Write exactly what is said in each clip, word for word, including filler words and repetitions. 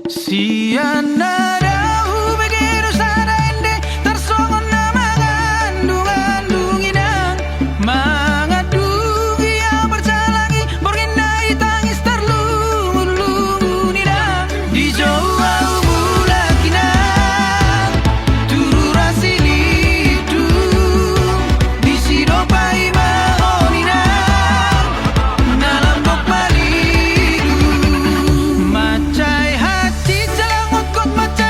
Sian na dao hubege do sada ende, tarsongon na mangandung-andung inang. Mangandung ia marjalang i, borngin na i tangis tarlungun-lungun inang. Dijou ahu mulak inang, tu rura Silindung, disi do paima on inang, na lam dok malidu. Mansai hansit jala ngotngot, mansai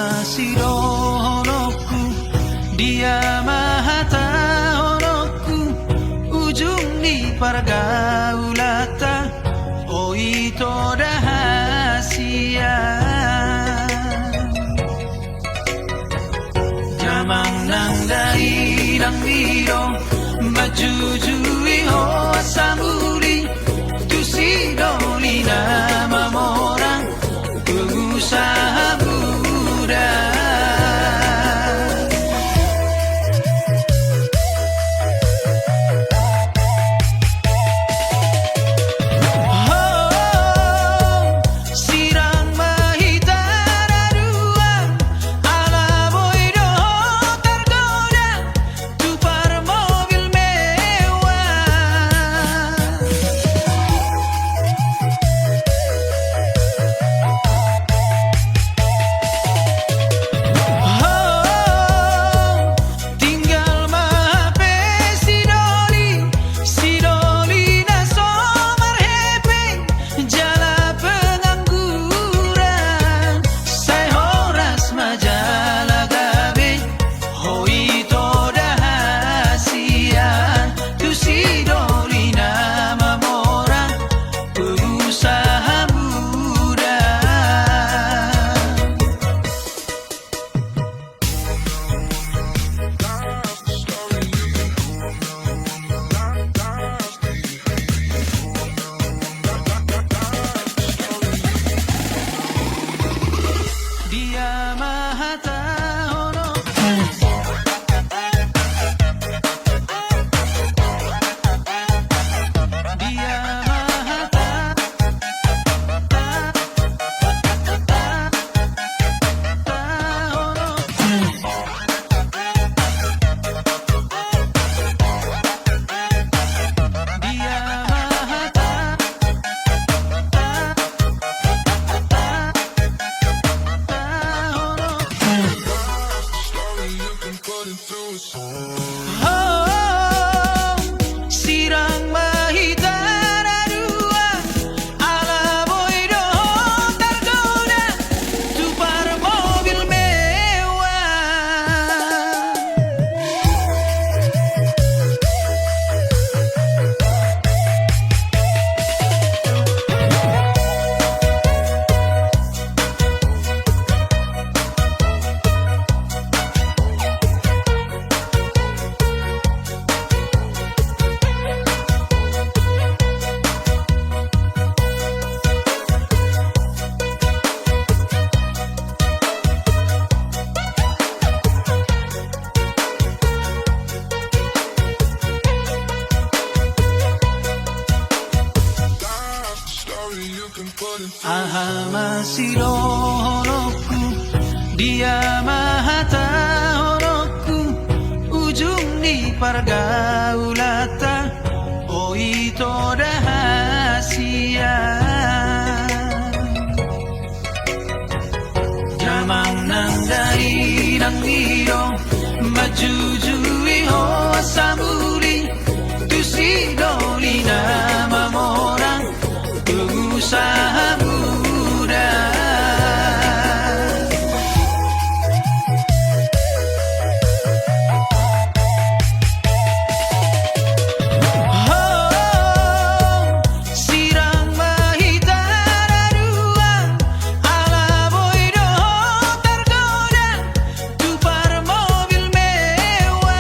Sidohononku, dia ma hatahononku, ujung ni pargaulanta, o ito da hasian. Damang nang dainang i do manjujui ho asam uli, tu si doli na mamora, pengusaha muda. Ho, sirang ma hita na dua, ala boi do ho targoda tu parmobil mewah. Ho, tinggal ma hape si doli, si doli na so marhepeng, jala pengangguran, sai horas ma jala gabe, ho ito da hasian, tu si doli na mamora, pengusaha muda. Dia ma hatahononku. Dia ma hata- Ho, sirang ma hita na dua, ala boi do ho targoda tu parmobil mewah. Aha ma sidohononku, dia ma hatahononku, ujung ni pargaulanta, o ito da hasian. Damang nang dainang i do manjujui ho asam uli, tu si doli na mamora, pengusaha muda. Ho, sirang ma hita na dua, ala boi do ho targoda tu parmobil mewah.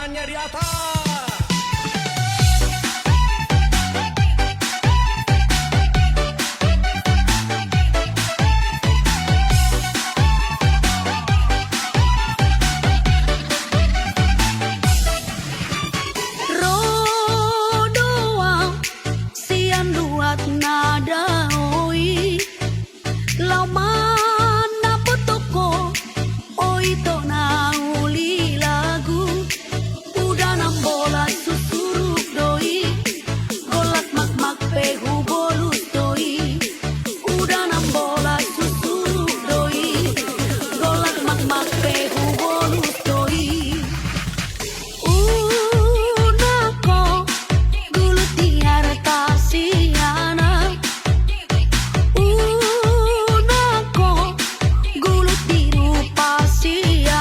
Nyariata. Ro do au sian luat na dao i, laho mandapothon ho, o ito na uli lagu. Udan ambolas husuruk do i, golak makmak pe hubolus do i. Udan ambolas husuruk do i, golak makmak pe hubolus do i. Unang ho gulut di artasiana. Unang ho gulut di rupasiana.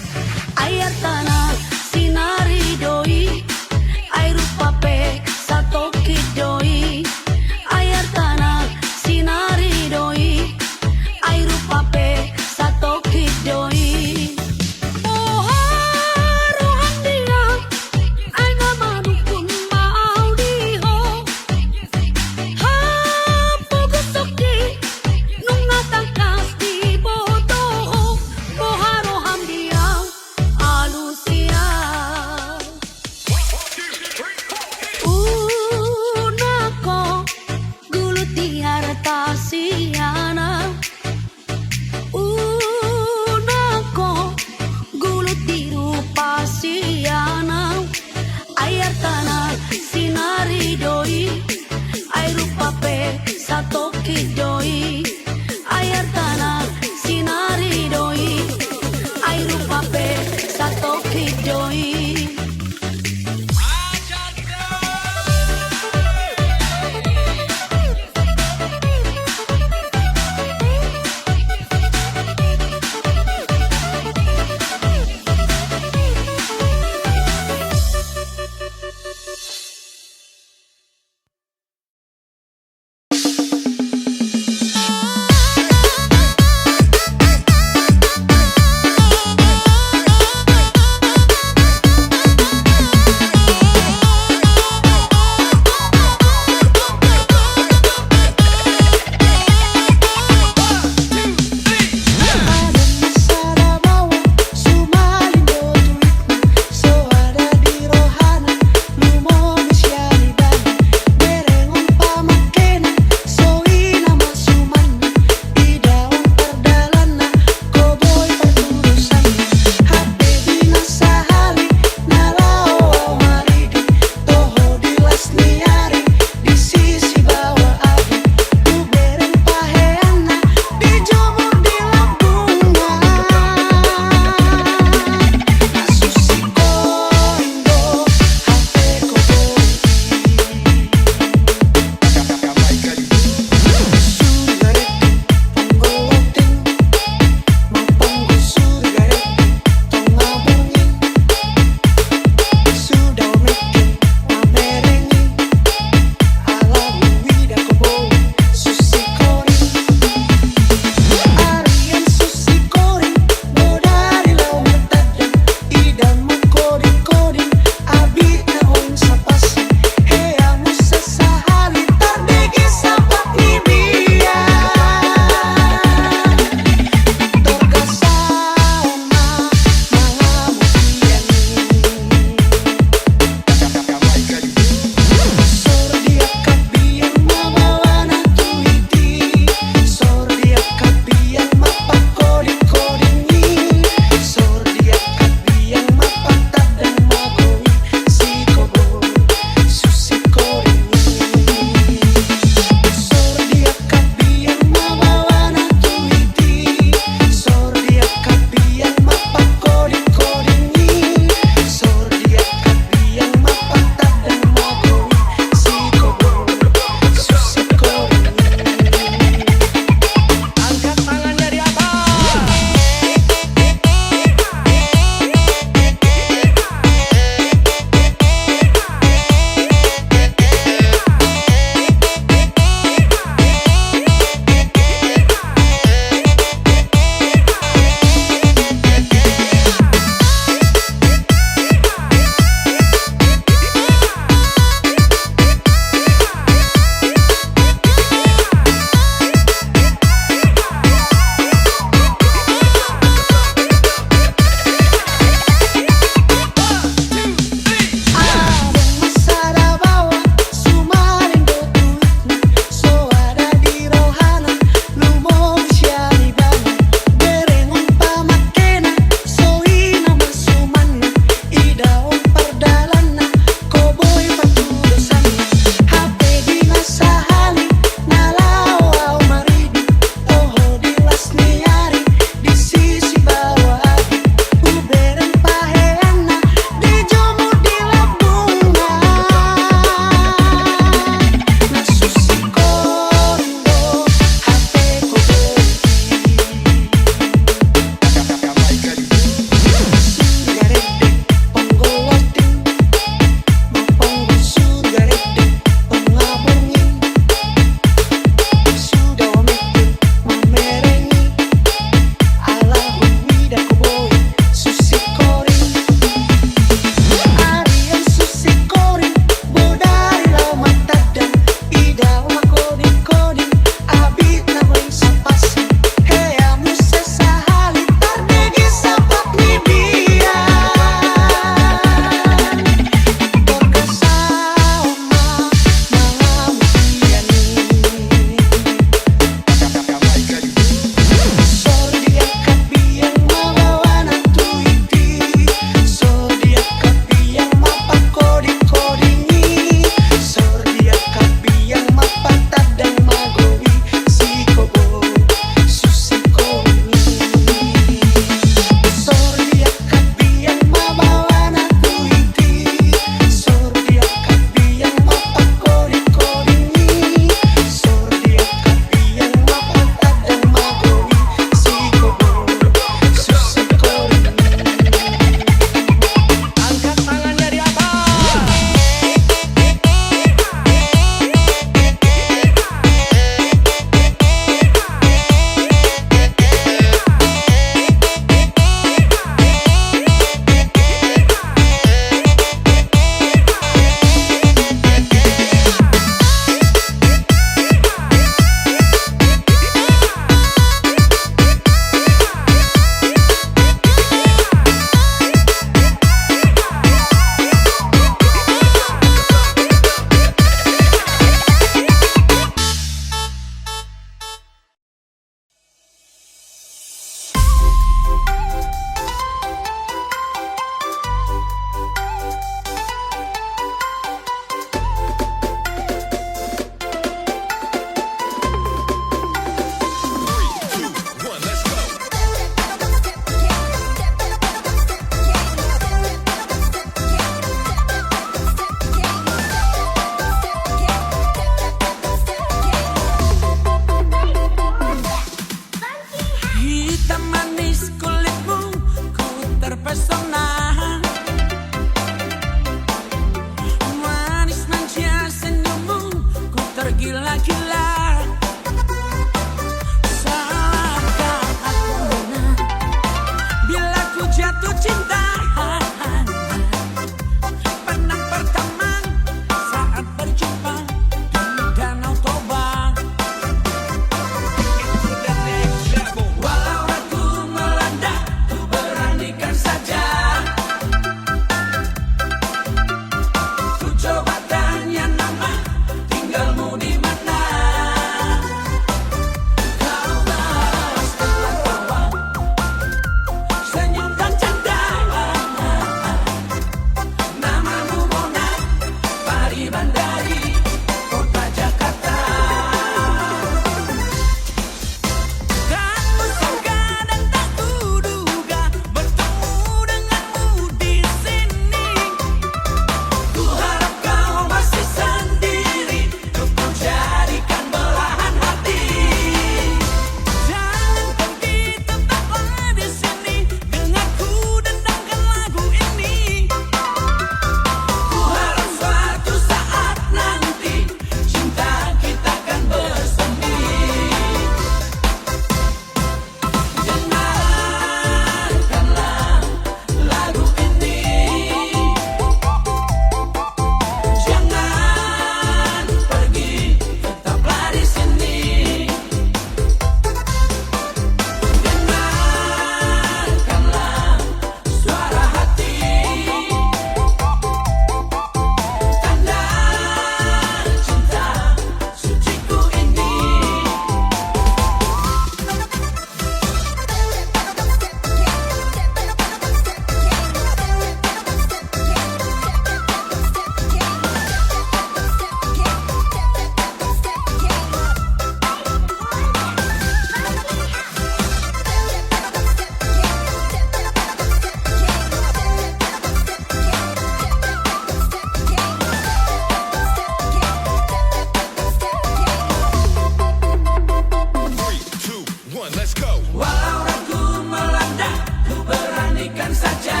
Let's go. Walau ragu melanda, ku beranikan saja.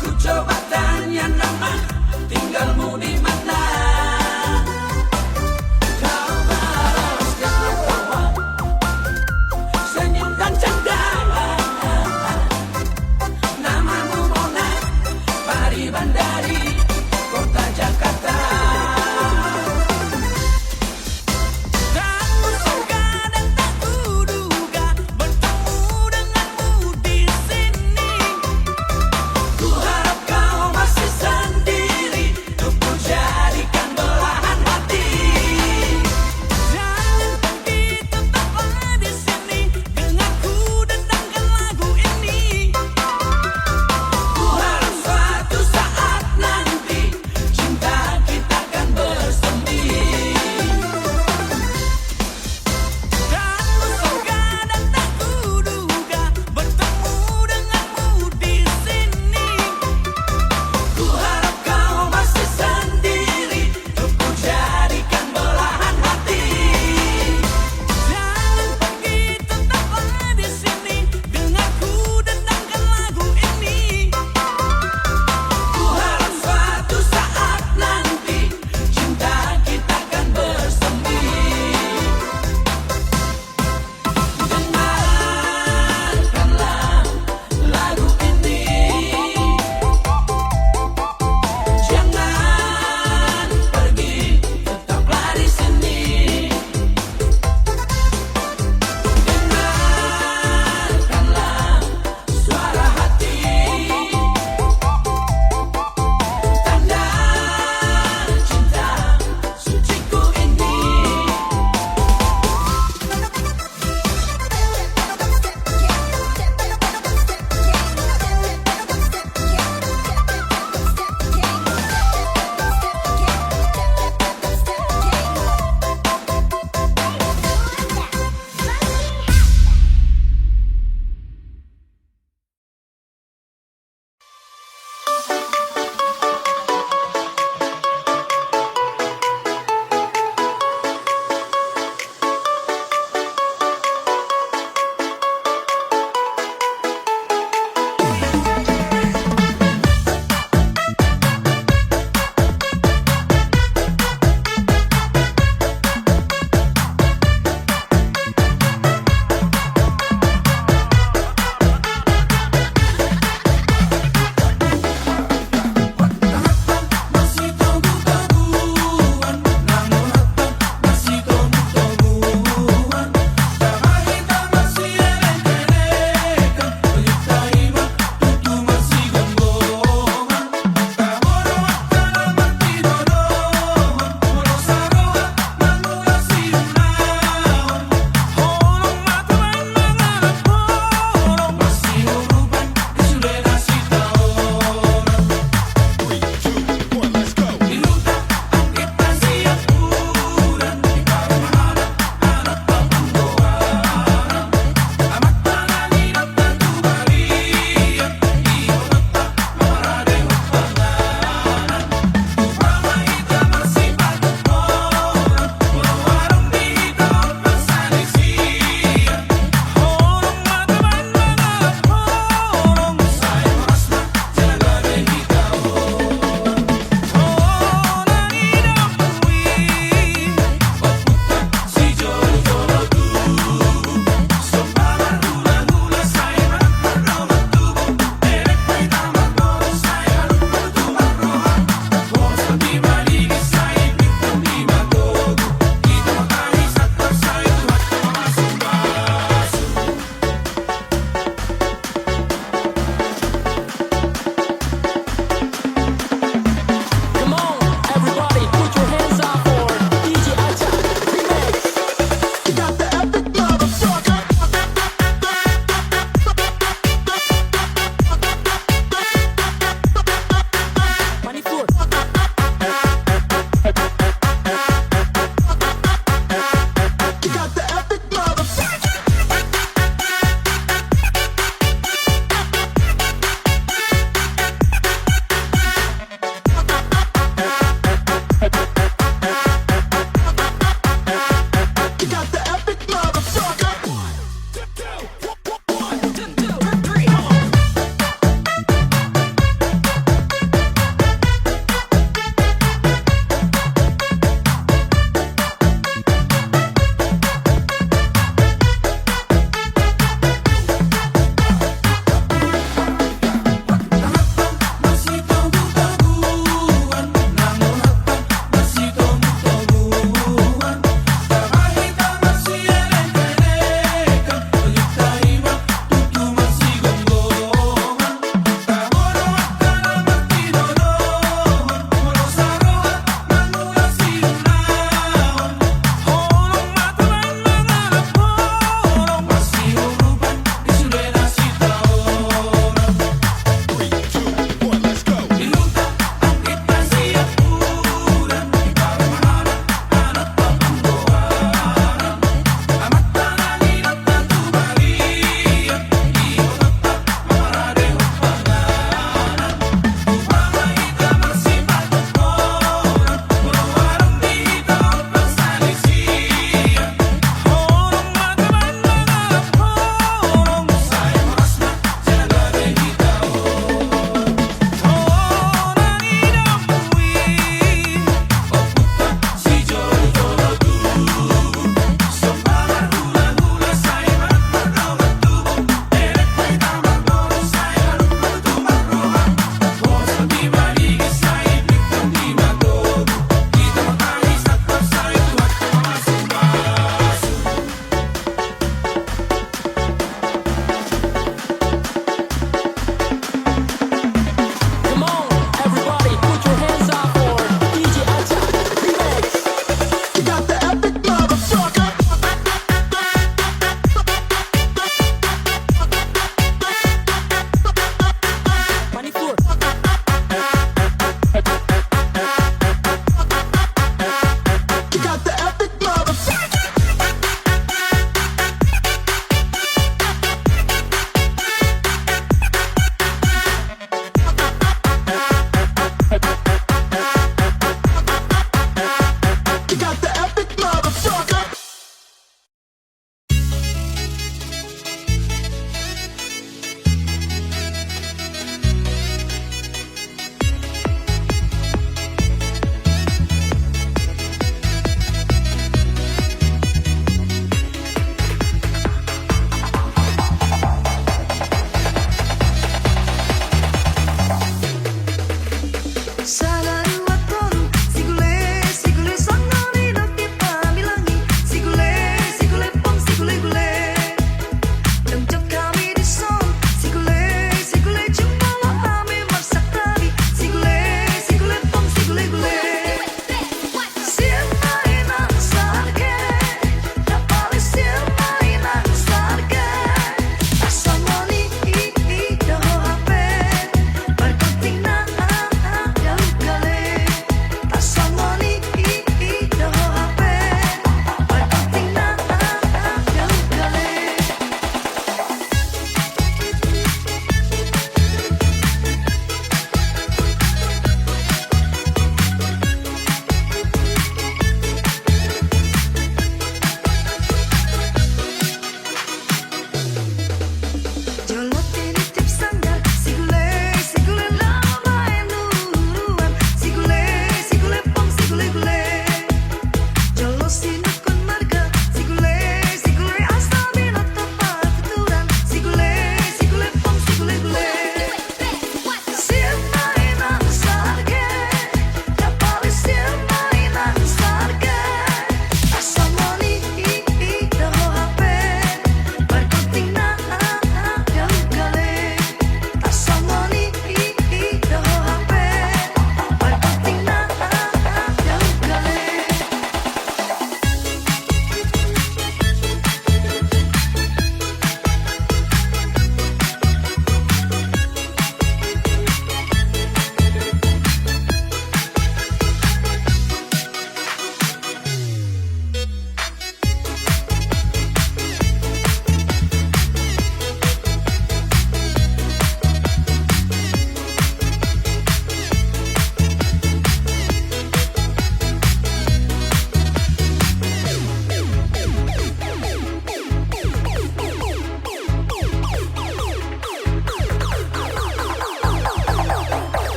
Ku coba tanya nama, tinggalmu di mana? Kau balas dengan tawa, senyum dan canda. Namamu Mona Pariban dari kota Jakarta.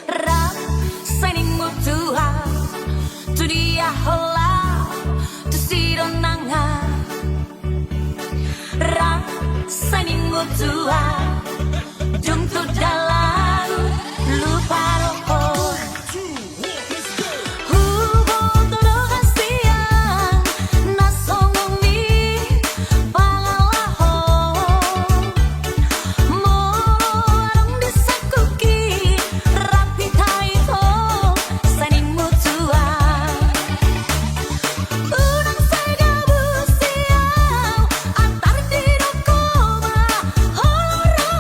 Rap, seni mutua, tu dia hola, tu sidongan. Rap, seni mutua, dung tu dalan, lupa roho. Huboto do hasian na songon i pangalaho. Molo adong di sakuki rap hita i ho seni mutua. Unang sai gabu siau antar didok ho ma horo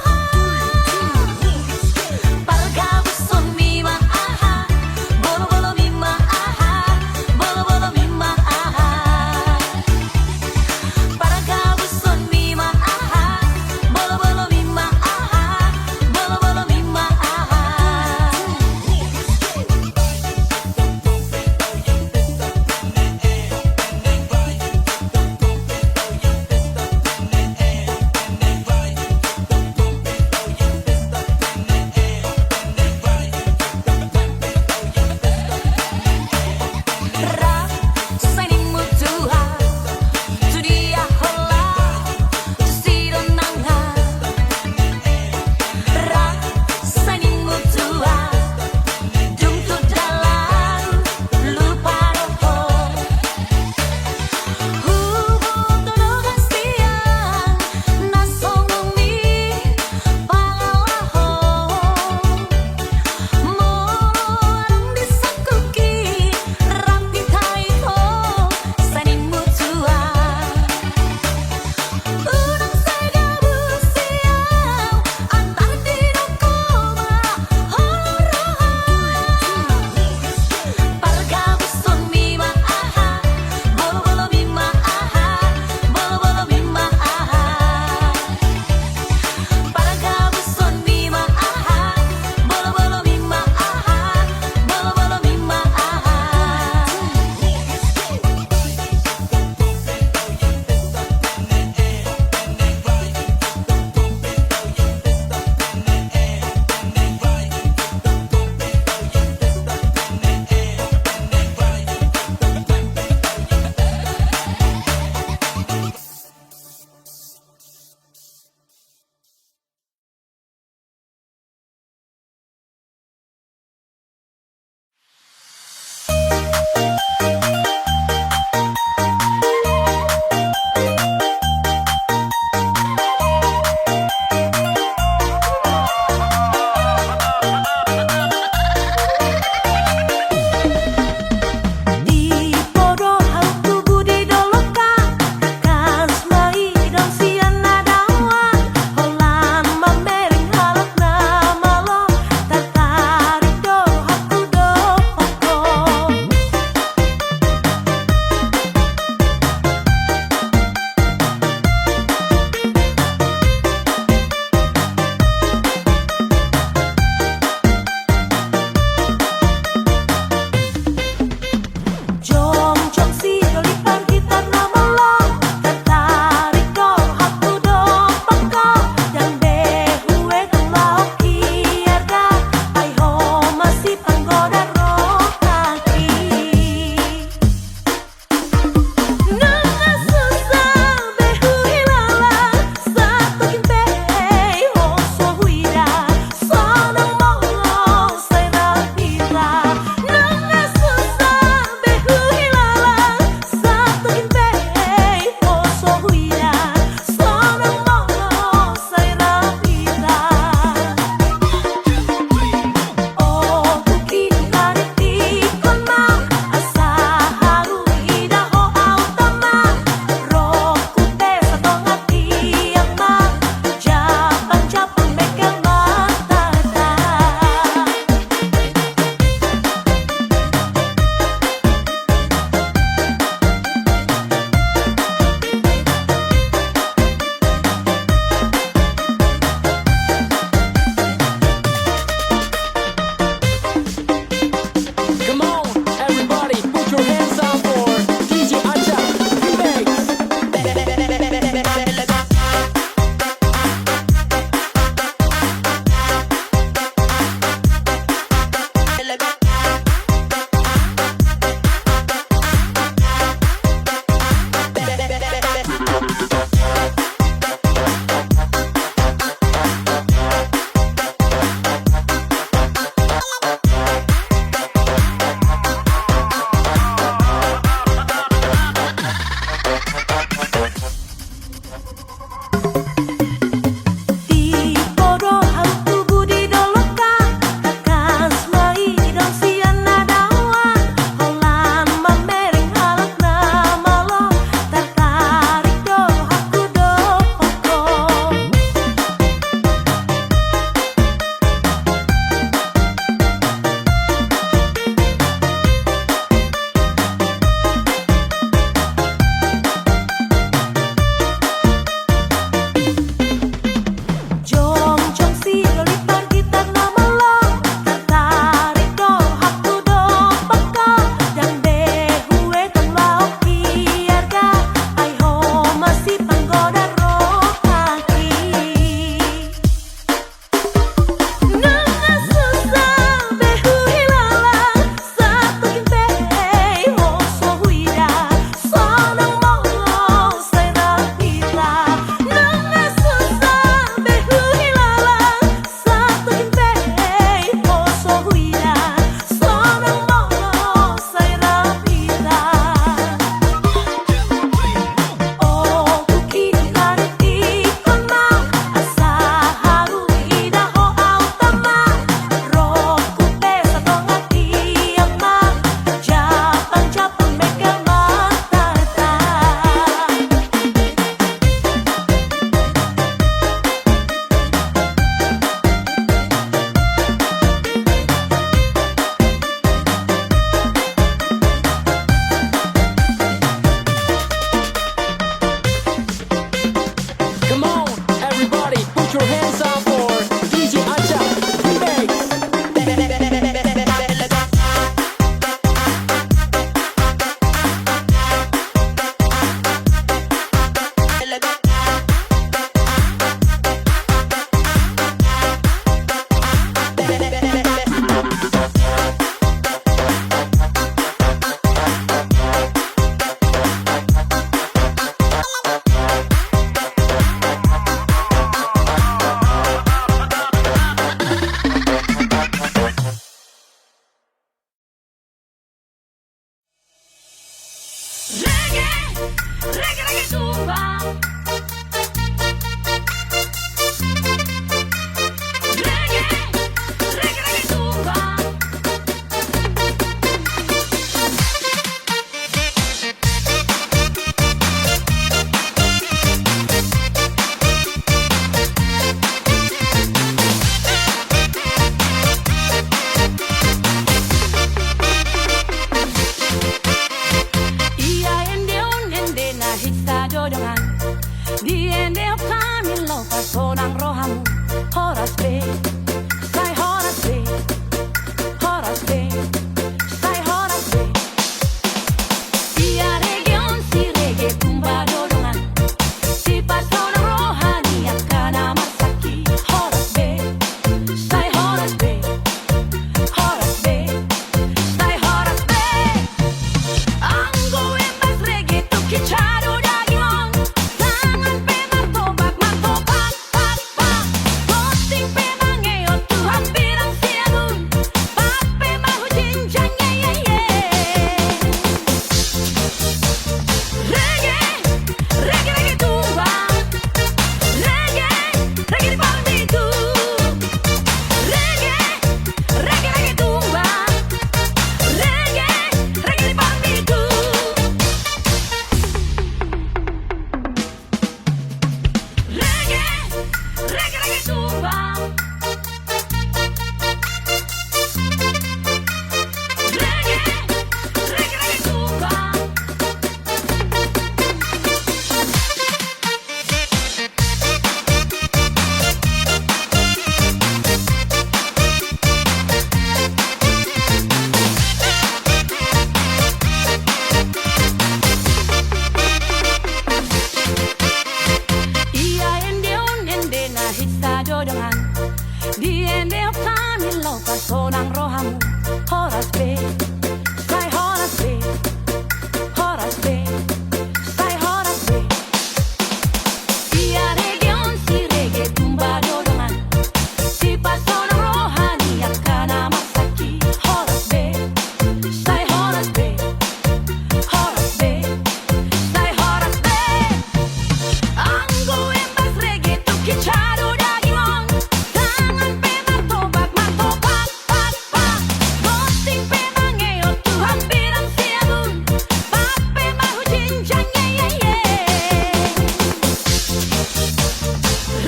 Diendehon hami laho pasonang rohamu. Horas be, sai horas be. Horas be, sai horas be. Ia rege on si rege tumba do dongan, sipasonang roha ni angka na marsangki. Horas be, sai horas be. Horas be, sai horas be. Anggo embas rege tu ginjang do daging on, tangan pe martopak, martopak, pak, pak. Tonting pe mangehon tu hambirang siamun, pat pe marhujinjang, ye, ye, ye. Rege, rege, rege tumba. Rege, rege di palmitu. Rege, rege, rege tumba. Rege, rege di palmitu. Rege, rege, rege tumba. Rege, rege, rege tumba. Ia ende on ende na hita do dongan. Diendehon hami laho pasonang rohamu. Horas be, sai horas be. Horas be, sai horas be. Ia rege on si rege tumba do dongan, sipasonang roha ni angka na marsangki. Horas be, sai horas be. Horas be, sai horas be. Anggo embas rege tu ginjang do daging on, tangan pe martopak, martopak, pak, pak. Tonting pe mangehon tu hambirang siamun, pat pe marhujinjang, ye, ye, ye.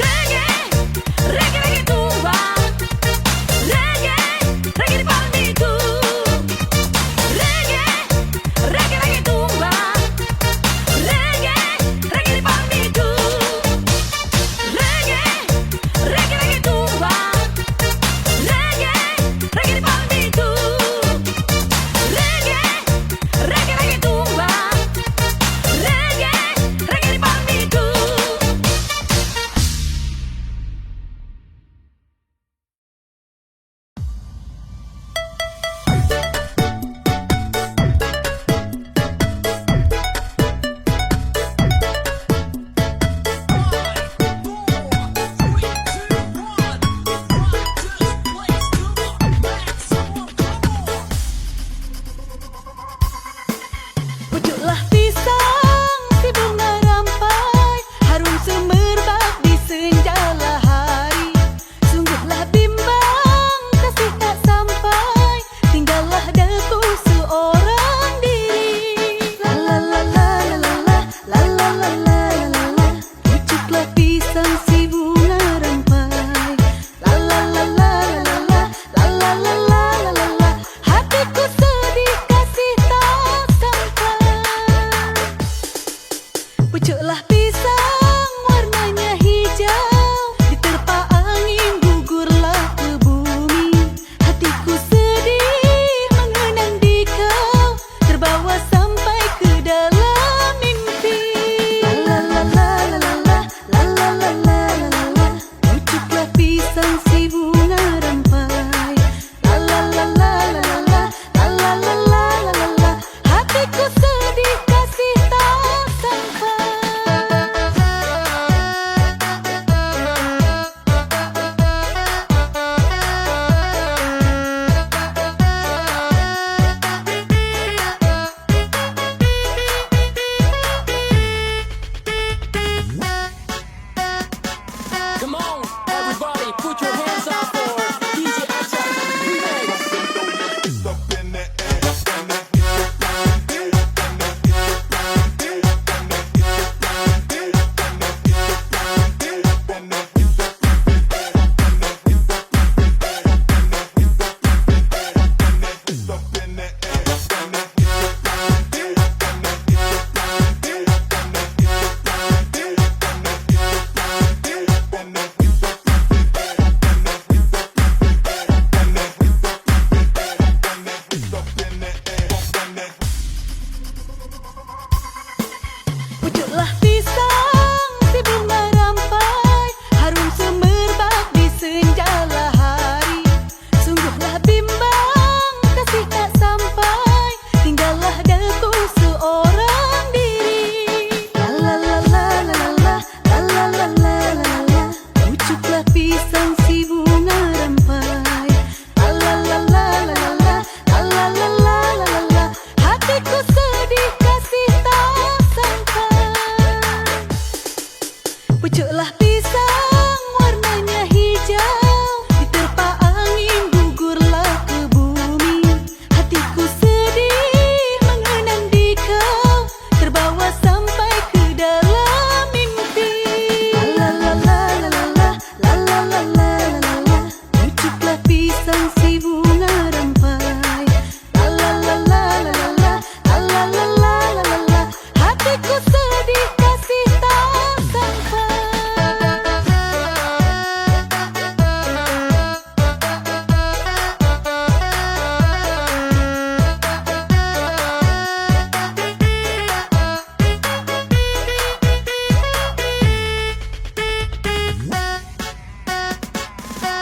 Rege, rege, rege tumba. Rege, rege di palmitu. Rege, rege, rege tumba. Rege, rege di palmitu. Rege, rege, rege tumba. Rege, rege di palmitu. Rege, rege, rege tumba. Rege, rege di palmitu. Pucuklah pisang si bunga rampai, harum semerbak di senja hari. Sungguhlah bimbang kasih tak sampai, tinggallah daku seorang diri. La la la la la la la. La la la la la la la. Pucuklah pisang si bunga rampai. La la la la la la la. La la la la la la la. Hatiku sedih kasih tak sampai. Pucuklah pisang warnanya hijau, diterpa angin gugurlah ke bumi. Hatiku sedih mengenang di kau, terbawa sampai ke dalam mimpi. La la la la la la la. La la Pucuklah pisang warnanya hijau, diterpa angin gugurlah ke bumi. Hatiku sedih mengenang di kau, terbawa sampai ke dalam mimpi. La la la la la la la. Pucuklah pisang si bunga rampai. La la la la la la la. Hatiku sedih kasih tak sampai.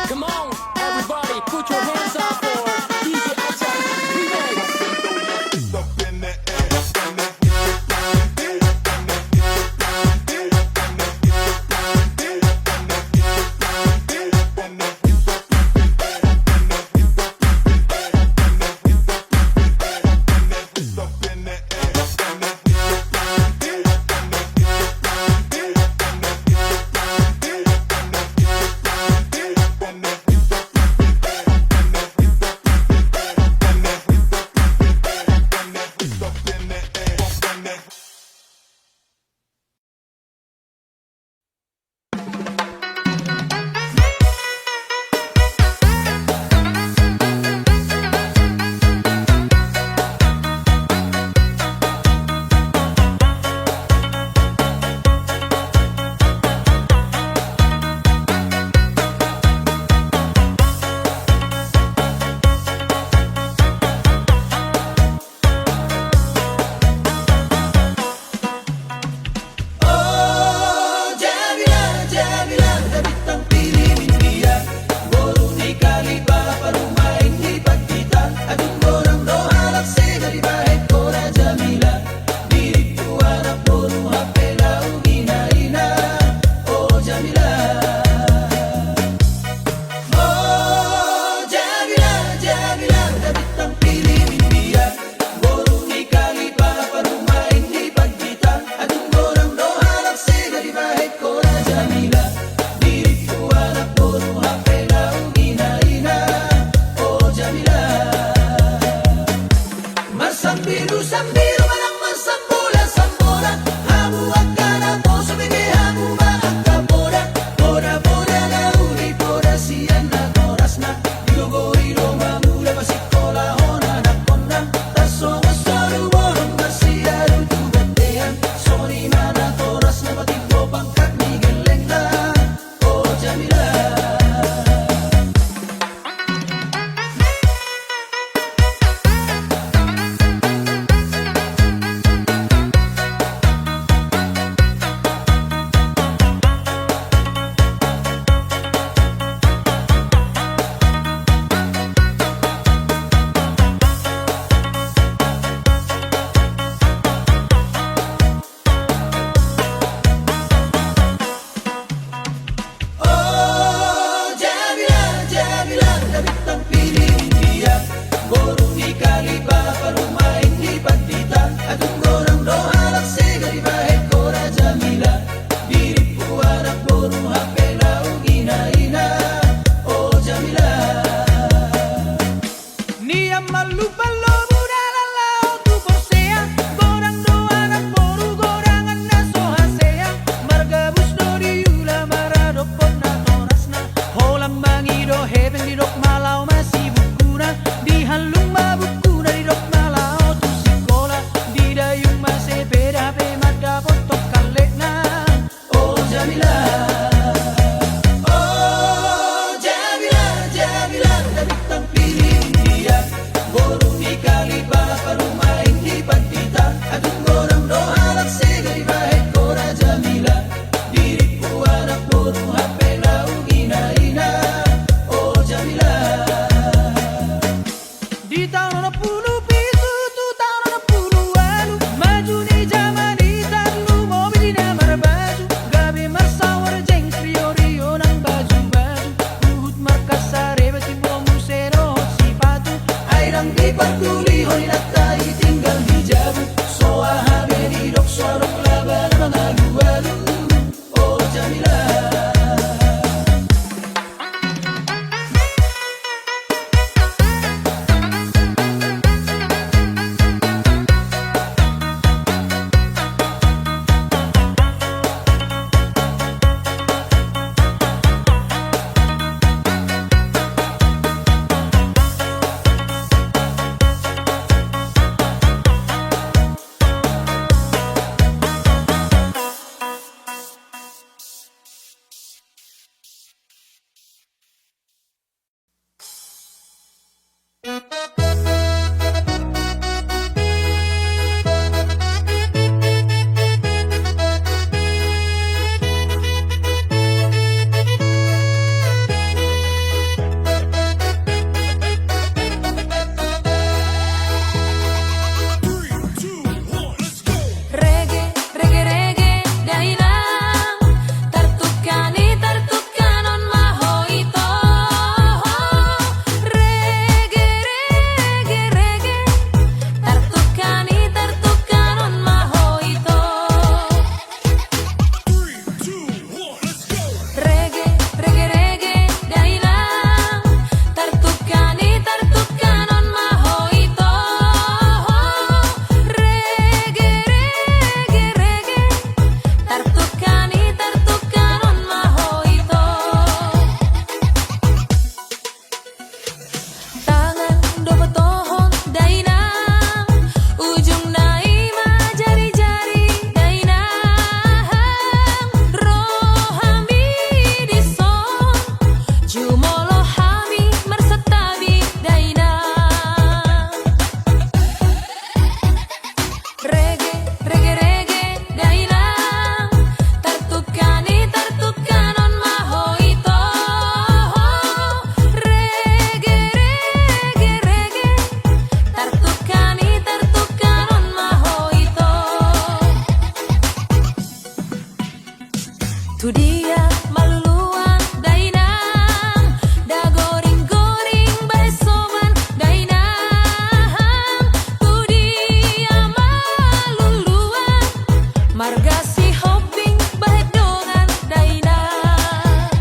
Come on, everybody, put your hands up for D J Acha Remix. Nian mallupan lobu dalan laho tu Porsea, godang do anak boru godanganna so hasea, margabus do diula maradophon natorasna, holan mangido hepeng didok ma laho masibukuna, dihallung ma bukuna didok ma laho tu sikola, didayung ma sepeda pe mandapothon kallekna. O Jamila. Tu dia maluluan dainang, da goring-goring bahen soban dainang. Tu dia maluluan, marga Sihombing bahen dongan dainang.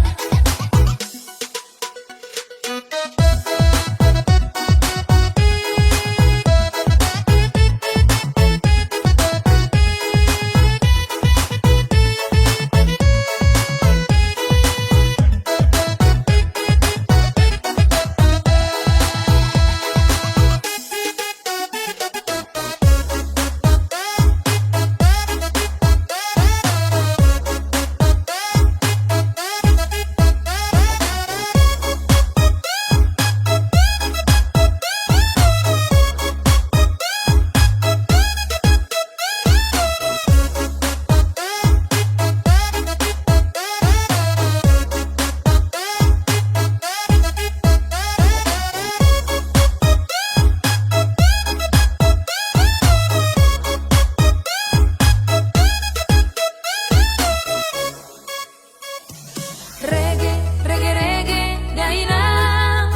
Rege, rege, rege, dainang,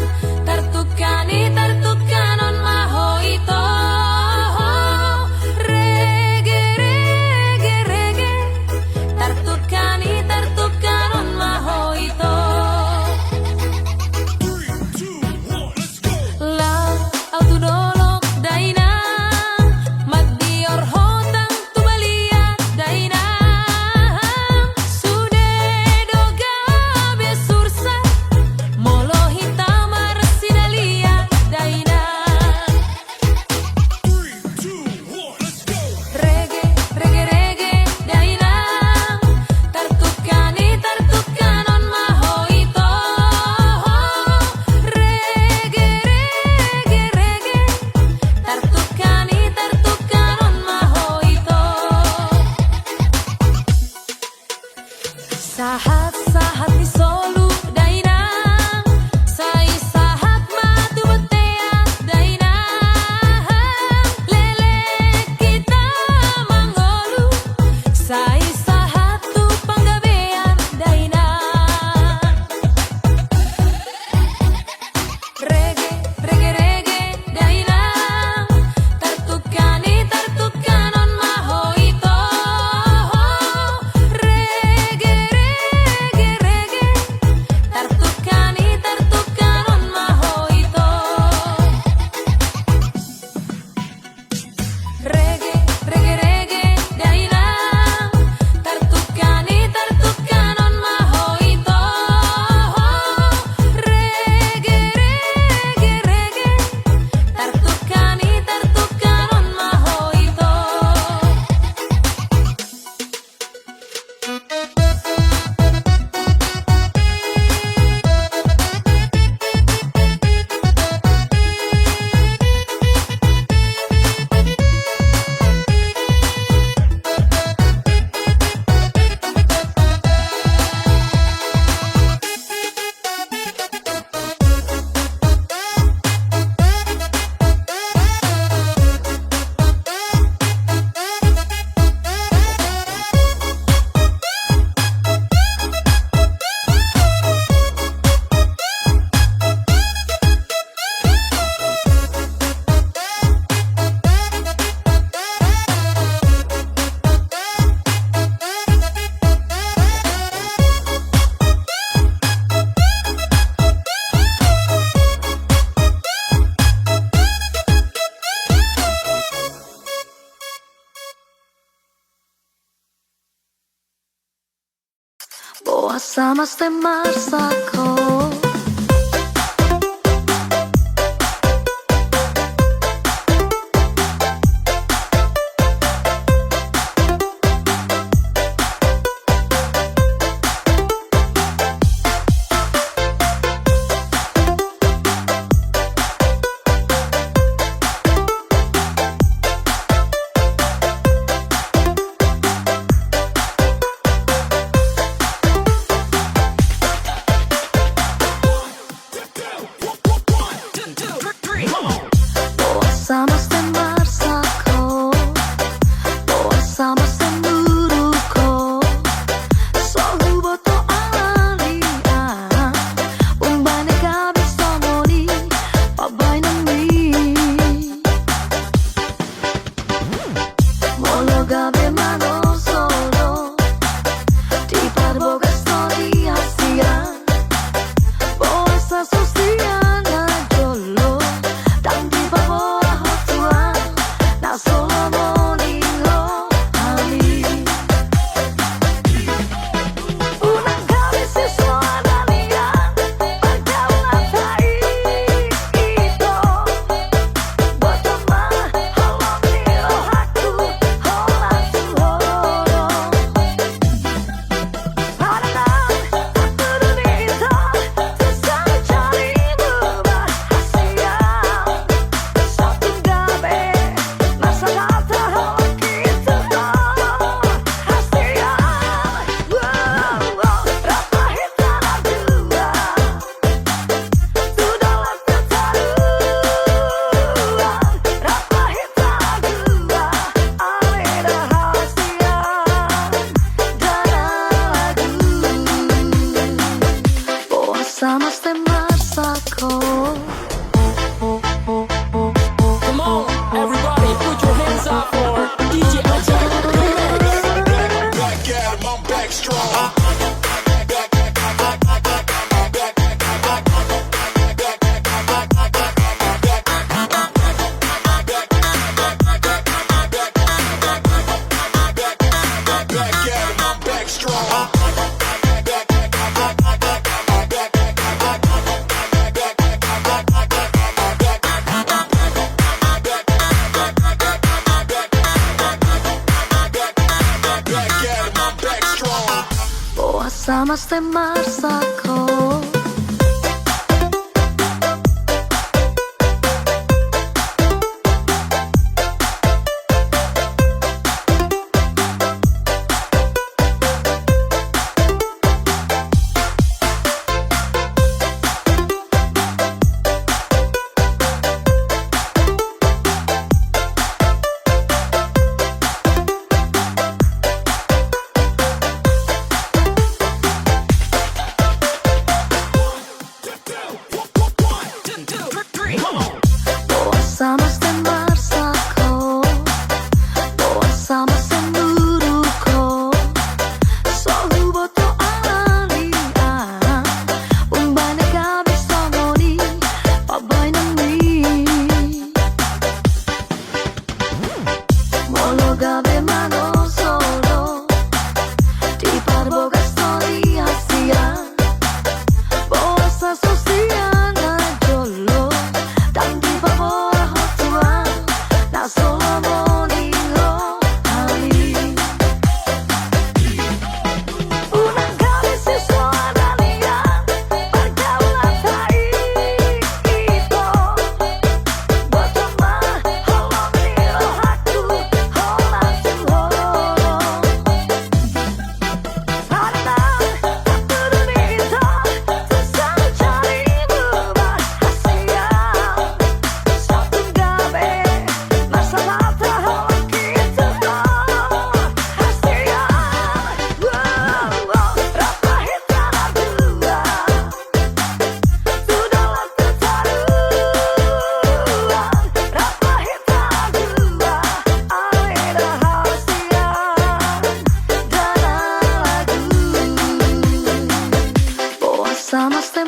tartukani, tartukanon ma ho ito. Rege, rege, rege, tartukani, tartukanon ma ho ito. Laho au tu dolok dainang, mandior hotang tu balian dainang. Sude do gabe sursat, molo hita marsidalian dainang. Rege, rege, rege, dainang, tartukani, tartukanon ma ho ito. Rege, rege, rege, tartukani, tartukanon ma ho ito. Sahat, sahat ni solu dainang, sai sahat ma tu bontean dainang. Leleng hita mangolu, sai sahat tu panggabean dainang. Rege, rege, rege, dainang, tartukani, tartukanon ma ho ito. Rege, rege, rege, tartukani, tartukanon ma ho ito. Rege, rege, rege, dainang, tartukani, tartukanon ma ho ito. Rege, rege, rege, tartukani, tartukanon ma ho ito. Boasa maste marsak ho? Come on, everybody, put your hands up for D J Atik Remix. Back at 'em, I'm back strong. Back at 'em, I'm back strong. Boasa mas te marsako? Boasa mas te marsako? Boasa mas te muruko? So huboto alani, umbahen gabe songon i pambahenanmi. Molo gabe manosolol, diparbogas do di hasian. Boasa so sian na jolo, ndang dipaboa ho Tuhan, na so lomo ni rohami. Unang gabe sisoadalian pargaulanta i, ito. Boto ma holong ni rohangku, holan singkoru. Karena tak peduli ito, tu sancari muba hasian. Satung gabe, masa mata holong kita hasian. Wow, wow, rap hita na dua. Boasa mas te